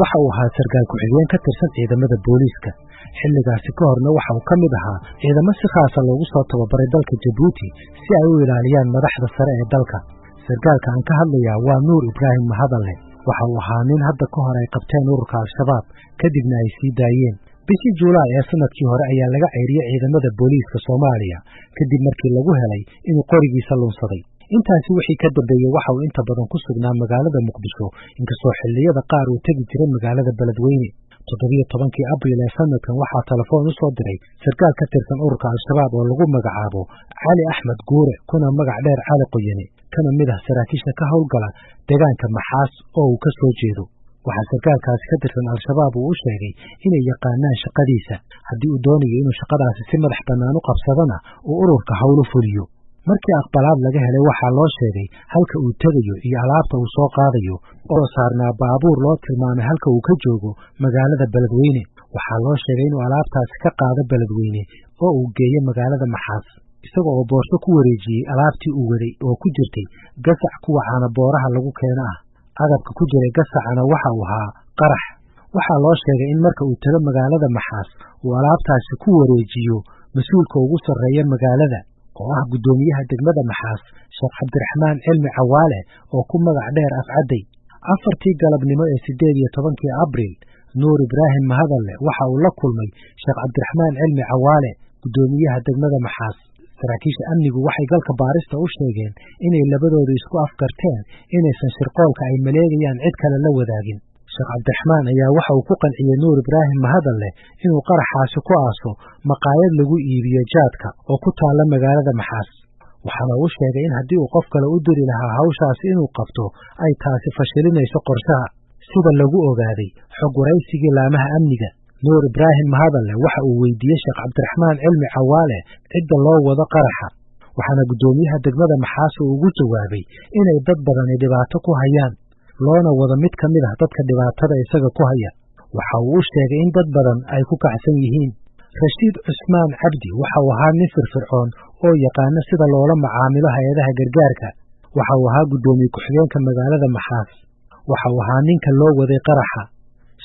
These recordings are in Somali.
Waxa uu ahaa sarkaal ku-xigeen ka tirsan ciidamada booliiska. Xilligaasi ka horna waxa uu ka mid ahaa ciidamo si khaasa loogu soo tababaray dalka Jabuuti si ay u ilaaliyaan madaxda sare ee dalka. Sarkaalka aan ka hadlayaa waa Nuur Ibraahim Mahadalle. Waxa uu ahaa nin hadda ka hor ay qabteen ururka Al-Shabaab, kadibna ay sii daayeen. Bishii Juulaay ee sanadkii hore ayaa laga ceyriyey ciidamada booliiska Soomaaliya kadib markii lagu helay inuu qorigiisa lunsaday. Intaasi wixii ka dambeeyey waxa uu inta badan ku sugnaa magaalada Muqdisho, inkastoo xilliyada qaar uu tegi jiray magaalada Beledweyne. 17-kii Abriil ee sanadkan waxaa telefoon u soo diray sarkaal ka tirsan ururka Al-Shabaab oo lagu magacaabo Cali Axmed Guure, kuna magac dheer Cali Qoyane, kana mid ah saraakiisha ka howlgala deegaanka Maxaas oo uu ka soo jeedo. Waxaa sarkaalkaasi ka tirsan Al-Shabaab uu u sheegay inay yaqaanaan shaqadiisa, haddii uu doonayo inuu shaqadaasi si madax bannaan u qabsadana uu ururka howl u fuliyo. Markii aqbalaad laga helay waxaa loo sheegay halka uu tegayo iyo alaabta uu soo qaadayo oo saarnaa baabuur loo tilmaamay halka uu ka joogo magaalada Beledweyne. Waxaa loo sheegay inuu alaabtaasi ka qaado Beledweyne oo uu geeyo magaalada Maxaas, isaga oo boorso ku wareejiyey alaabtii uu waday oo ku jirtay gasac kuwa caana booraha lagu keeno ah. Agabka ku jiray gasacana waxa uu ahaa qarax. Waxaa loo sheegay in marka uu tago magaalada Maxaas uu alaabtaasi ku wareejiyo mas-uulka ugu sarreeya magaalada oo ah guddoomiyaha degmada Maxaas, Sheekh Cabdiraxmaan Cilmi Cawaale oo ku magac dheer Afcadey. 4tii galabnimo ee 18-kii Abriil, Nuur Ibraahim Mahadalle waxa uu la kulmay Sheekh Cabdiraxmaan Cilmi Cawaale, guddoomiyaha degmada Maxaas. Saraakiisha amnigu waxay galka baarista u sheegeen inay labadoodu isku afgarteen inaysan shirqoolka ay maleegayaan cid kale la wadaagin. Sheekh Cabdiraxmaan ayaa waxa uu ku qanciyey Nuur Ibraahim Mahadalle inuu qaraxaasi ku aaso maqaayad lagu iibiyo jaadka oo ku taalla magaalada Maxaas. Waxaana uu sheegay in haddii uu qof kale u diri lahaa hawshaasi inuu qabto ay taasi fashilinayso qorshaha. Sida lagu ogaaday xog waraysigii laamaha amniga, Nuur Ibraahim Mahadalle waxa uu weydiiyey Sheekh Cabdiraxmaan Cilmi Cawaale cidda loo wado qaraxa, waxaana guddoomiyaha degmada Maxaas uu ugu jawaabay inay dad badani dhibaato ku hayaan, loona wado mid ka mid ah dadka dhibaatada isaga ku haya. Waxa uu u sheegay in dad badan ay ku kacsan yihiin. Rashiid Cusmaan Cabdi waxa uu ahaa nin firfircoon oo yaqaana sida loola macaamilo hay-adaha gargaarka. Waxa uu ahaa guddoomiye ku-xigeenka magaalada Maxaas. Waxa uu ahaa ninka loo waday qaraxa.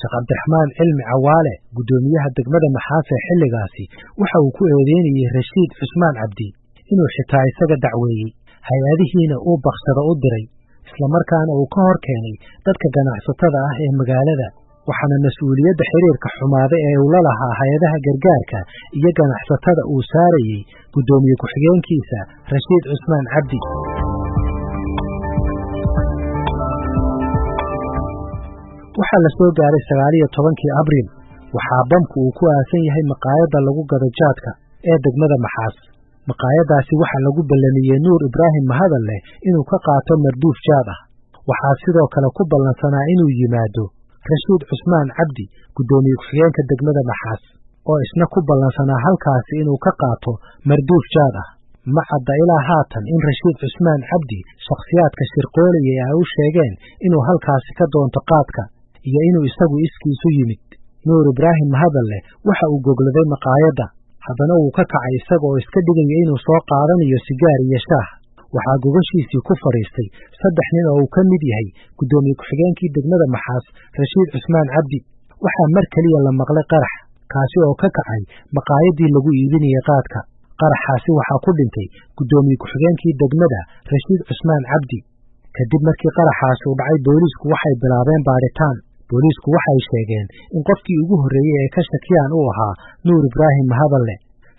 Sheekh Cabdiraxmaan Cilmi Cawaale, guddoomiyaha degmada Maxaas ee xilligaasi, waxa uu ku eedeynayey Rashiid Cusmaan Cabdi inuu xitaa isaga dacweeyey, hay-adihiina uu baksado u diray, islamarkaana uu ka hor keenay dadka ganacsatada ah ee magaalada. Waxaana mas-uuliyadda xiriirka xumaada ee uu la lahaa hay-adaha gargaarka iyo ganacsatada uu saarayey guddoomiye ku-xigeenkiisa Rashiid Cusmaan Cabdi. Waxaa la soo gaaray 19-kii Abriil. Waxaa bamku uu ku aasan yahay maqaayadda lagu gado jaadka ee degmada Maxaas. Maqaayaddaasi waxaa lagu ballamiyey Nuur Ibraahim Mahadalle inuu ka qaato marduuf jaad ah. Waxaa sidoo kale ku ballansanaa inuu yimaado Rashiid Cusmaan Cabdi, guddoomiye ku-xigeenka degmada Maxaas, oo isna ku ballansanaa halkaasi inuu ka qaato marduuf jaad ah. Ma cadda ilaa haatan in Rashiid Cusmaan Cabdi shakhsiyaadka shirqoolaya ay u sheegeen inuu halkaasi ka doonto qaadka iyo inuu isagu iskiisu yimid. Nuur Ibraahim Mahadalle waxa uu gogladay maqaayadda, haddana wuu ka kacay isaga oo iska dhigaya inuu soo qaadanayo sigaar iyo shaah. Waxaa gogashiisii ku fadhiistay 3 nin oo uu ka mid yahay guddoomiye ku-xigeenkii degmada Maxaas, Rashiid Cusmaan Cabdi. Waxaa mar keliya la maqlay qarax, kaasi oo ka kacay maqaayaddii lagu iibinayay qaadka. Qaraxaasi waxaa ku dhintay guddoomiye ku-xigeenkii degmada Rashiid Cusmaan Cabdi. Kadib markii qaraxaasi uu dhacay, booliisku waxay bilaabeen baadhitaan. Booliisku waxay sheegeen in qofkii ugu horreeyey ee ka shakiyaan uu ahaa Nuur Ibraahim Mahadalle.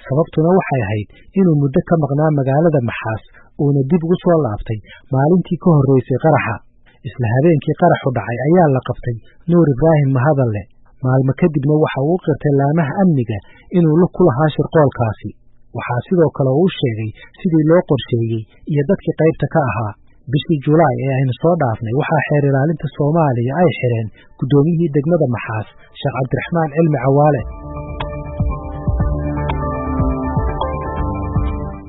Sababtuna waxay ahayd inuu muddo ka maqnaa magaalada Maxaas uuna dib ugu soo laabtay maalintii ka horreysay qaraxa. Isla habeenkii qaraxu dhacay ayaa la qabtay Nuur Ibraahim Mahadalle. Maalmo kadibna waxa uu u qirtay laamaha amniga inuu lug ku lahaa shirqoolkaasi. Waxaa sidoo kale uu sheegay sidii loo qorsheeyey iyo dadkii qaybta ka ahaa. Bishii Julaay ee aynu soo dhaafnay waxaa xeer ilaalinta Soomaaliya ay xireen guddoomiyihii degmada Maxaas, Sheekh Cabdiraxmaan Cilmi Cawaale.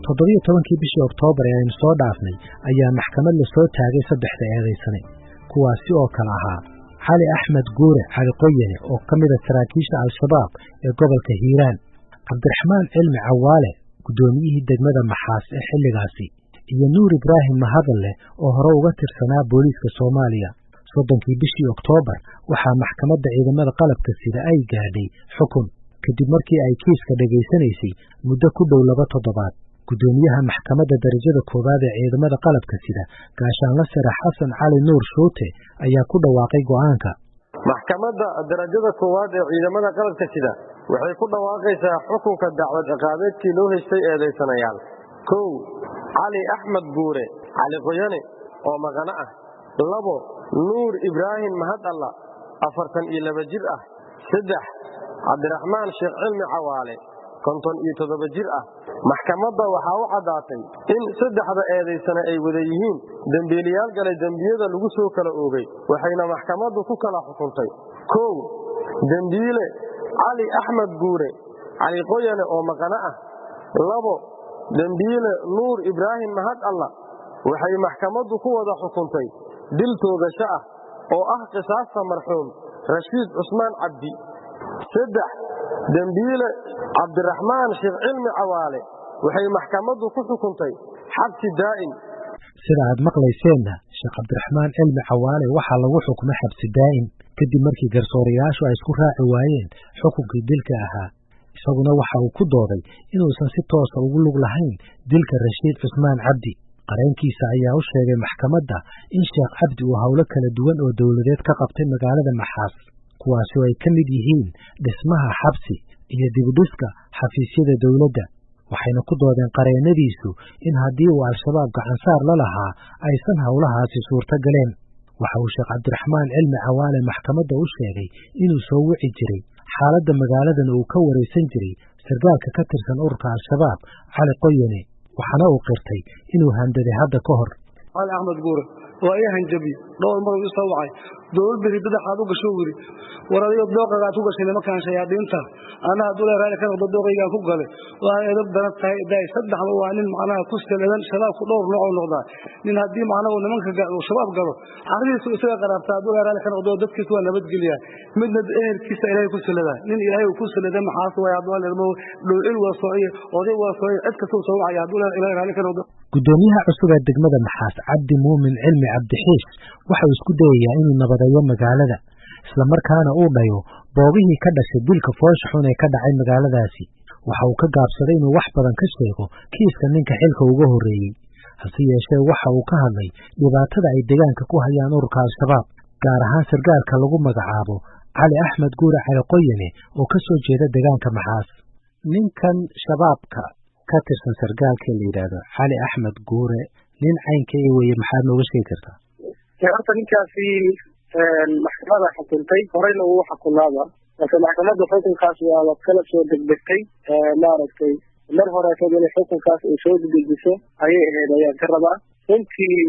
17-kii bishii Oktoobar ee aynu soo dhaafnay ayaa maxkamad la soo taagay 3da eedaysane, kuwaasi oo kale ahaa Cali Axmed Guure Cali Qoyane oo ka mid a saraakiisha Al-Shabaab ee gobolka Hiiraan, Cabdiraxmaan Cilmi Cawaale, guddoomiyihii degmada Maxaas ee xilligaasi, iyo Nuur Ibraahim Mahadalle oo hore uga tirsanaa booliiska Soomaaliya. 30kii bishii Oktoobar waxaa maxkamadda ciidamada qalabka sida ay gaadhay xukun kadib markii ay kiiska dhegaysanaysay muddo ku dhow 2 toddobaad. Gudoomiyaha maxkamadda darajada koowaad ee ciidamada qalabka sida Gaashaanle Sare Xasan Cali Nuur Shuute ayaa ku dhawaaqay go'aanka. Maxkamadda darajada koowaad ee ciidamada qalabka sida waxay ku dhawaaqaysaa xukunka dacwad ciqaabeedkii loo heshay eedaysanayaal. 1 Cali Axmed Guure Cali Qoyane oo maqana ah. 2 Nuur Ibraahim Mahad Alla 42 jir ah. 3 Cabdiraxmaan Sheekh Cilmi Cawaale 57 jir ah. Maxkamadda waxaa u caddaatay in 3 eedaysane ay wada yihiin dembiilayaal galay dembiyada lagu soo kala oogay, waxayna maxkamaddu ku kala xukuntay. 1 Dembiile Cali Axmed Guure Cali Qoyane oo maqana ah. 2 Dembiile Nuur Ibraahim Mahad Alla waxay maxkamaddu ku wada xukuntay dil toogasho ah oo ah qisaasta marxuum Rashiid Cusmaan Cabdi. 3 Dembiile Cabdiraxmaan Sheekh Cilmi Cawaale waxay maxkamaddu ku xukuntay xabsi daa'im. Sida aad maqlayseenna, Sheekh Cabdiraxmaan Cilmi Cawaale waxaa lagu xukumay xabsi daa'im kadib markii garsoorayaashu ay isku raaci waayeen xukunkii dilka ahaa. Isaguna waxa uu ku dooday inuusan si toosa ugu lug lahayn dilka Rashiid Cusmaan Cabdi. Qareenkiisa ayaa u sheegay maxkamadda in Sheekh Cabdi uu howlo kala duwan oo dowladeed ka qabtay magaalada Maxaas, kuwaasi oo ay ka mid yihiin dhismaha xabsi iyo dib u dhiska xafiisyada dowladda. Waxayna ku doodeen qareennadiisu in haddii uu Al-Shabaab gacansaar la lahaa aysan howlahaasi suurto galeen. Waxa uu Sheekh Cabdiraxmaan Cilmi Cawaale maxkamadda u sheegay inuu soo wici jiray xaaladda magaaladana uu ka wareysan jiray sargaalka ka tirsan ururka Al-Shabaab Cali Qoyane, waxaana uu qirtay inuu handaday hadda ka hor. Cali Axmed Guure waa ii hanjabi dhowr mar uu soo wacay dowladda ridada xaad u gasho wiri war adiga dooqaga aad ku gashay nimankan shayaadiinta ana hadduu la raali ka noqdo dooqaygaan ku galay waa edab daran tahay daay saddexba waa nin macnaha ku seladan shabaabku dhowr nooc u noqdaa nin haddii macnaha uu nimanka shabaab galo carridiisu isaga qaraabtaa hadduu la raali ka noqdo dadkiisu waa nabadgelyaa midna ehelkiisa ilaahay ku seladaa nin ilaahay uu ku seladay maxaas waay hadduu la ilmo dhowcil waa soociye oday waa soociye cid kasta uu soo wacaya hadduu ilaahay raali ka noqdo. Gudoomiyaha cusub ee degmada Maxaas Cabdi Muumin Cilmi Cabdixiis waxa uu isku dayayaa inuu nabadeeyo magaalada isla markaana uu dhayo boogihii ka dhashay dilka foosha xun ee ka dhacay magaaladaasi. Waxa uu ka gaabsaday inuu wax badan ka sheego kiiska ninka xilka uga horreeyey, hase yeeshee waxa uu ka hadlay dhibaatada ay deegaanka ku hayaan ururka Al-Shabaab, gaar ahaan sargaalka lagu magacaabo Cali Axmed Guure Cali Qoyane oo ka soo jeeda deegaanka Maxaas. Ninkan shabaabka ka tirsan sargaalka la yidhaahdo Cali Axmed Guure nin caynka weeye, maxaad nooga sheegi kartaa? Horta ninkaasi maxkamadda xukuntay horeyna uu xukunaaba, marka maxkamadda xukunkaas waa kala soo degdegtay maaragtay mar horeetod inay xukunkaas ay soo dedejiso ayay ahayd ayaan ka rabaa. Runtii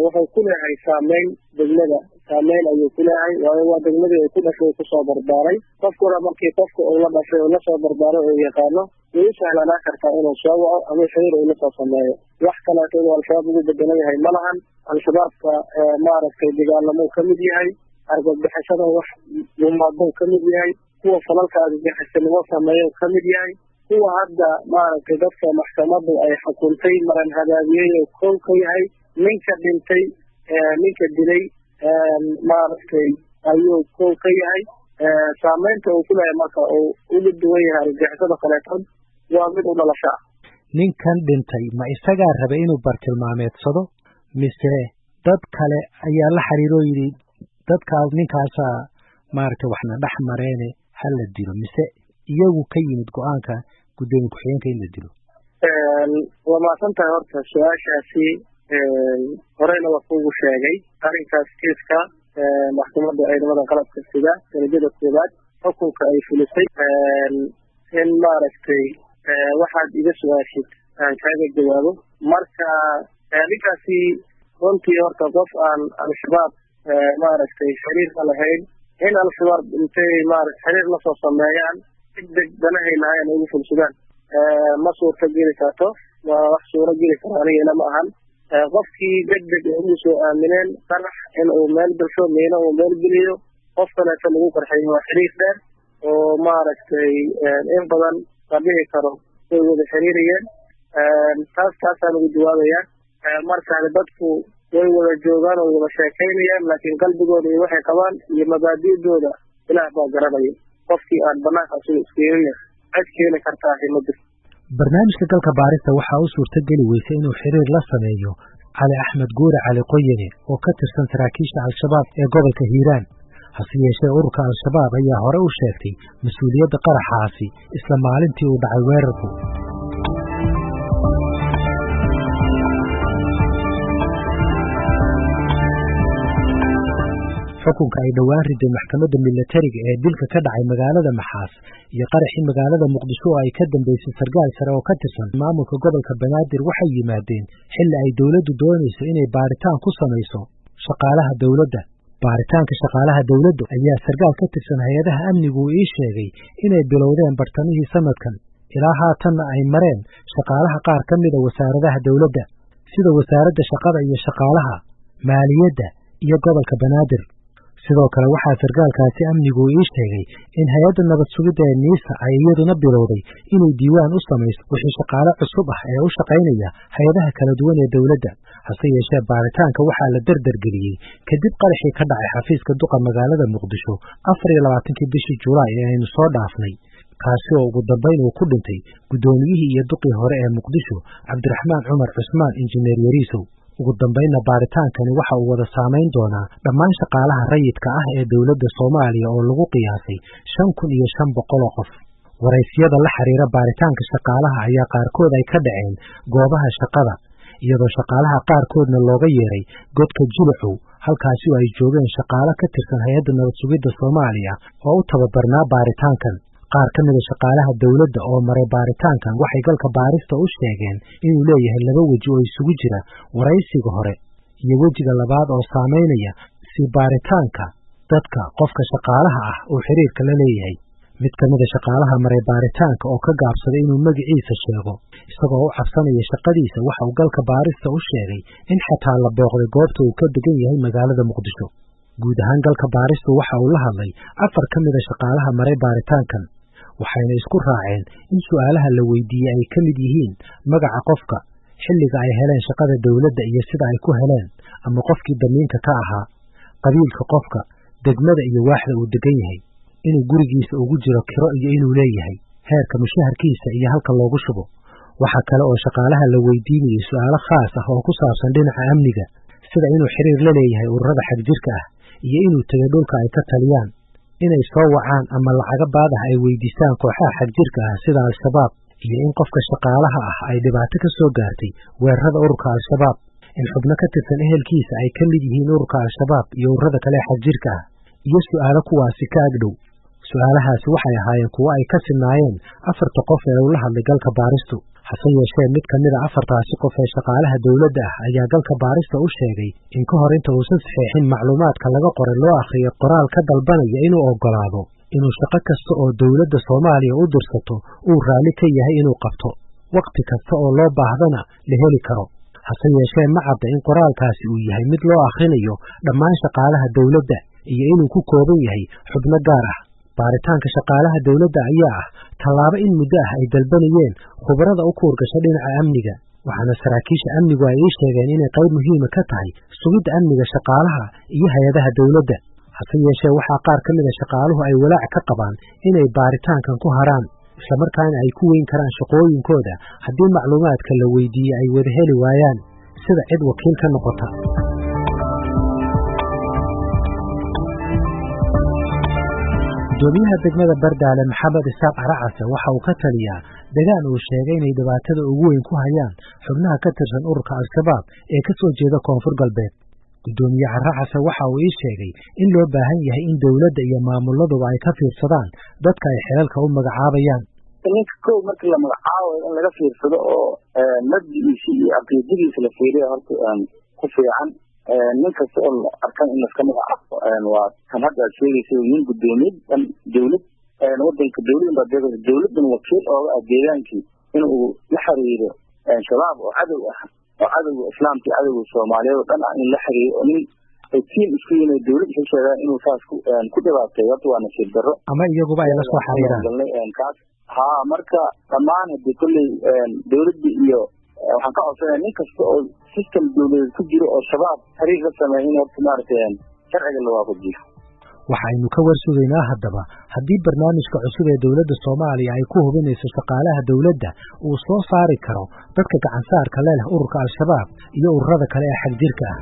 wuxuu ku leeyahay saameyn degmada, saameyn ayuu ku leeyahay waayo waa degmadii ay ku dhashay kusoo barbaaray. Qofkuna markii qofka uu la dhashay uu lasoo barbaaray uu yaqaano way u sahlanaa kartaa inuu soo waco ama xiriir uu lasoo sameeyo. Wax kaleeto inuu Al-Shabaab ugu bedelan yahay ma lahan. Al-Shabaabka maaragtay dagaalamuu ka mid yahay, argagixisada wax mumaadou ka mid yahay, kuwa falalka argagixisanimo sameeyo ka mid yahay, kuwa hadda maaragtay dadka maxkamaddu ay xukuntay maran hagaabiyey oo kow ka yahay. Ninka dhintay ninka dilay maaragtay ayuu kow ka yahay. Saameynta uu ku leeyahay marka uu uga duwan yahay argagixisada kaleetood waa mid u dhalasho ah. Ninkan dhintay ma isagaa rabay inuu bartilmaameedsado mise dad kale ayaa la xiriiroo yidhi dadkaas ninkaasaa maaragtay waxna dhex mareene ha la dilo, mise iyagu ka yimid go-aanka gudoomiye ku-xigeenka in la dilo? Waa mahadsan tahay horta su-aashaasi horeyna waa kuugu sheegay arrinkaas kiiska maxkamadda ciidamada qalabka sida darajada koowaad xukunka ay fulisay in maaragtay waxaad iga su-aashid aan kaaga jawaabo. Marka ninkaasi runtii horta qof aan Al-Shabaab maaragtay xiriir la lahayn in Al-Shabaab intay maaragtay xiriir lasoo sameeyaan degdeg danahay lahayn ugu fulsadaan ma suurta geli karto, waa wax suuro geli karo aniga ilama ahan. Qofkii degdeg ay ugu soo aamineen qarax in uu meel gasho miino uu meel geliyo qof kaleeto lagu qarxiyo waa xiriir dheer oo maaragtay in badan la dhihi karo way wada xiriirayeen. Taasaan ugu jawaabayaa. Marka dadku Way wada joogaan oo wada sheekaynayaan, laakiin qalbigooda iyo waxay qabaan iyo mabaadi'dooda Ilaah baa garanaya. Qofkii aan banaanka asuga iskeenina cid keeni kartaahi ma jirto. Barnaamijka Galka Baarista waxaa u suurto geli weysay inuu xiriir la sameeyo Cali Axmed Guure Cali Qoyane oo ka tirsan saraakiisha Al-Shabaab ee gobolka Hiiraan. Hase yeeshee, ururka Al-Shabaab ayaa hore u sheegtay mas-uuliyadda qaraxaasi isla maalintii uu dhacay weerarku. Xukunka ay dhowaan riday maxkamadda milatariga ee dilka ka dhacay magaalada Maxaas iyo qaraxii magaalada Muqdisho oo ay ka dambeysay sarkaal sare oo ka tirsan maamulka gobolka Banaadir waxay yimaadeen xilli ay dowladdu doonayso inay baaritaan ku samayso shaqaalaha dowladda. Baaritaanka shaqaalaha dowladdu ayaa sarkaal ka tirsan hay-adaha amnigu uu ii sheegay inay bilowdeen bartamihii sanadkan, ilaa haatanna ay mareen shaqaalaha qaar ka mida wasaaradaha dowladda sida wasaaradda shaqada iyo shaqaalaha, maaliyadda iyo gobolka Banaadir. Sidoo kale waxaa sarkaalkaasi amnigu ii sheegay in hay-adda nabad sugidda ee NISA ay iyaduna bilowday inay diiwaan u samayso wixii shaqaale cusub ah ee u shaqaynaya hay-adaha kala duwan ee dowladda. Hase yeeshee, baaritaanka waxaa la derdergeliyey kadib qaraxii ka dhacay xafiiska duqa magaalada Muqdisho 24-kii bishii Julaay ee aynu soo dhaafnay, kaasi oo ugu dambayn uu ku dhintay guddoomiyihii iyo duqii hore ee Muqdisho, Cabdiraxmaan Cumar Cusmaan Injineer Yariisow. Ugu dambaynna baaritaankani waxa uu wada saamayn doonaa dhammaan shaqaalaha rayidka ah ee dowladda Soomaaliya oo lagu qiyaasay 5500 oo qof. Waraysyada la xiriira baaritaanka shaqaalaha ayaa qaarkood ay ka dhaceen goobaha shaqada, iyadoo shaqaalaha qaarkoodna looga yeeray godka Jilicow, halkaasi oo ay joogeen shaqaalo ka tirsan hay-adda nabad sugidda Soomaaliya oo u tababarnaa baaritaankan. Qaar ka mida shaqaalaha dowladda oo maray baaritaankan waxay Galka Baarista u sheegeen inuu leeyahay laba weji oo isugu jira waraysiga hore iyo wejiga labaad oo saamaynaya si baaritaanka dadka qofka shaqaalaha ah uu xiriirka la leeyahay. Mid ka mida shaqaalaha maray baaritaanka oo ka gaabsaday inuu magaciisa sheego isagoo u cabsanaya shaqadiisa waxa uu Galka Baarista u sheegay in xataa la booqday goobta uu ka degan yahay magaalada Muqdisho. Guud ahaan Galka Baaristu waxa uu la hadlay 4 ka mida shaqaalaha maray baaritaankan, waxayna isku raaceen in su'aalaha la weydiiyey ay ka mid yihiin magaca qofka, xilliga ay heleen shaqada dowladda iyo sida ay ku heleen ama qofkii damiinka ka ahaa, qabiilka qofka, degmada iyo waaxda uu degan yahay, inuu gurigiisa ugu jiro kiro iyo inuu leeyahay, heerka mushaharkiisa iyo halka loogu shubo. Waxaa kale oo shaqaalaha la weydiinayey su'aalo khaas ah oo ku saabsan dhinaca amniga, sida inuu xiriir la leeyahay ururada xagjirka ah iyo inuu tegay dhulka ay ka taliyaan, inay soo wacaan ama lacago baad ah ay weydiistaan kooxaha xagjirka ah sida Al-Shabaab, iyo in qofka shaqaalaha ah ay dhibaato ka soo gaartay weerarada ururka Al-Shabaab, in xubno ka tirsan ehelkiisa ay ka mid yihiin ururka Al-Shabaab iyo ururada kale ee xagjirka ah, iyo su'aalo kuwaasi ka agdhow. Su'aalahaasi waxay ahaayeen kuwo ay ka sinnaayeen afarta qof ee uu la hadlay Galka Baaristu. Hase yeeshee, mid ka mid a afartaasi qof ee shaqaalaha dowladda ah ayaa Galka Baarista u sheegay in ka hor inta uusan saxeexin macluumaadka laga qoray loo akhriyo qoraal ka dalbanaya inuu oggolaado inuu shaqo kasta oo dowladda Soomaaliya u dirsato uu raalli ka yahay inuu qabto, wakhti kasta oo loo baahdana la heli karo. Hase yeeshee, ma cadda in qoraalkaasi uu yahay mid loo akhrinayo dhammaan shaqaalaha dowladda iyo inuu ku kooban yahay xubno gaar ah. Baaritaanka shaqaalaha dowladda ayaa ah tallaabo in muddo ah ay dalbanayeen khubarada u kuurgasha dhinaca amniga, waxaana saraakiisha amnigu ay ii sheegeen inay qayb muhiima ka tahay sugidda amniga shaqaalaha iyo hay-adaha dowladda. Hase yeeshee, waxaa qaar ka mid a shaqaaluhu ay walaac ka qabaan inay baaritaankan ku haraan, islamarkaana ay ku weyn karaan shaqooyinkooda haddii macluumaadka la weydiiyey ay wada heli waayaan sida cid wakiil ka noqota. Gudoomiyaha degmada Bardaale, Maxamed Isaaq Caracase, waxa uu ka taliyaa degaan uu sheegay inay dhibaatada ugu weyn ku hayaan xubnaha ka tirsan ururka Al-Shabaab ee ka soo jeeda Koonfur Galbeed. Gudoomiye Caracase waxa uu ii sheegay in loo baahan yahay in dowladda iyo maamuladuba ay ka fiirsadaan dadka ay xilalka u magacaabayaan. Ninka kow markii la magacaabayo in laga fiirsado oo mabdigiisa iyo caqiidadiisa la fiiriya horta ku fiican. Nin kasta oo la arkan in laska magacaabo waa kan hadda aad sheegaysa, nin guddoomiye dhan dowlad wadanka dowladan baa deegaysa, dowladan wakiil ooga ah deegaankii inuu la xiriiro Shabaab oo cadow ah, oo cadowga islaamka iyo cadowga Soomaaliyeed oo dhan ah in la xiriiro, oo nin ay tiim isku yihiin oo dowlad isu sheegaan inuu saas ku dhibaateeyo horta waa nasiib darro. Ama iyaguba ay la soo xiriiraan kaas haa. Marka dhammaan hadii kolley dowladda iyo Waxaan ka codsanaya nin kasta oo system dowladeed ku jiro oo Shabaab xiriir la sameeya in horta maaragtay sharciga la waafajiyo. Waxaynu ka warsugaynaa haddaba haddii barnaamijka cusub ee dowladda Soomaaliya ay ku hubinayso shaqaalaha dowladda uu soo saari karo dadka gacansaarka leh ururka Al-Shabaab iyo ururada kale ee xagjirka ah.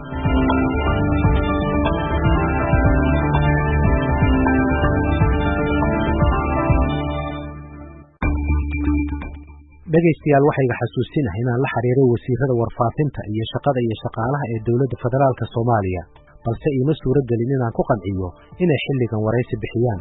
Dhegaystayaal, waxayga xasuusinahay inaan la xiriiray wasiirada warfaafinta iyo shaqada iyo shaqaalaha ee dowladda federaalka Soomaaliya, balse iima suuro gelin inaan ku qanciyo inay xilligan waraysi bixiyaan.